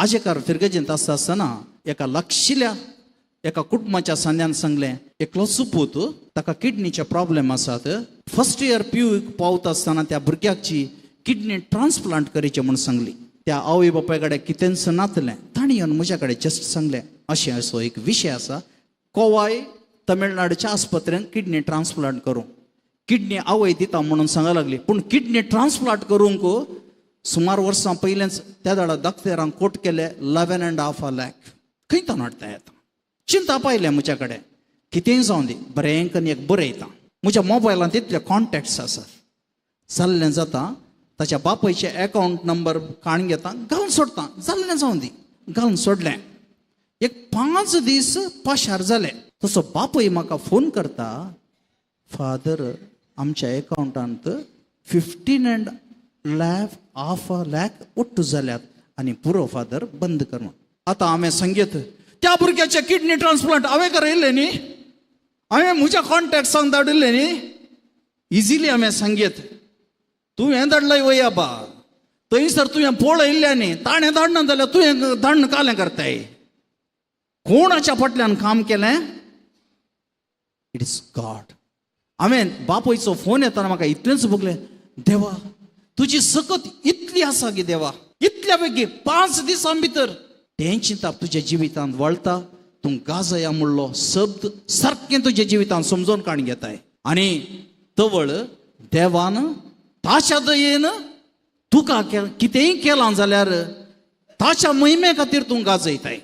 आजेकार फिर्गजेंत आसता आसतना एका लागशिल्ल्या एका कुटुंबाच्या सांद्यान सांगलें, एकलोच पूत, ताका किडनीचे प्रॉब्लेम आसात. फर्स्ट इयर पी पावता आसतना त्या भुरग्याची किडनी ट्रान्सप्लांट करचें म्हूण सांगली. त्या आवय बापाय कडेन कितेंच नातलें. तांणी येवन म्हज्या कडेन जस्ट सांगलें, अशें असो एक विशय आसा, कोवाय तमिळनाडूच्या आस्पत्रेन किडनी ट्रान्सप्लांट करूं. किडनी आवय दिता म्हणून सांगा लागली, पूण किडनी ट्रान्सप्लांट करूंक सुमार वर्सां पयलेंच त्या दाडा डॉक्टरांक कोट केले 11.5 लाख. खंय तो हाडटा येता चिंता पायलें म्हज्या कडेन. कितेंय जावं दी, बरें करून एक बरयता. म्हज्या मोबायलांत इतले कॉन्टेक्ट्स आसात. जाल्लें जाता, ताच्या बापायचे एकावंट नंबर काडून घेता, घालून सोडटा, जाल्लें जावं दी. घालून सोडलें. एक 5 दीस पाशार जाले. तसो बापूय म्हाका फोन करता, फादर आमच्या एकावंटांत 15.5 लाख ಒಟ್ಟು जाल्यात आनी पुरो फादर बंद कर म्हूण. आतां हांवें सांगीत, त्या भुरग्याचे किडनी ट्रान्सप्लांट हांवें करयल्लें न्ही, हांवें म्हज्या कॉन्टेक्ट्सांक धाडिल्लें न्ही, इजिली हांवें सांगीत, तुवें धाडलय वय आबा, थंयसर तुवें पळयल्लें न्ही, ताणें धाडना जाल्यार तुवें धाडण कालें करताय. कोणाच्या फाटल्यान काम केलें? It is God. हांवें बापयचो फोन येतना म्हाका इतलेंच भोगलें, देवा तुजी सकत इतली आसा गी देवा, इतल्या बेगीन 5 दिसां भितर तें चिंताप तुज्या जिवितांत वळटा. तूं गाजया म्हणलो शब्द सारकें तुज्या जिवितांत समजून काडून घेताय. आनी तवळ देवान ताच्या दयेन तुका कितेंय केलां जाल्यार ताच्या महिमे खातीर तूं गाजयताय.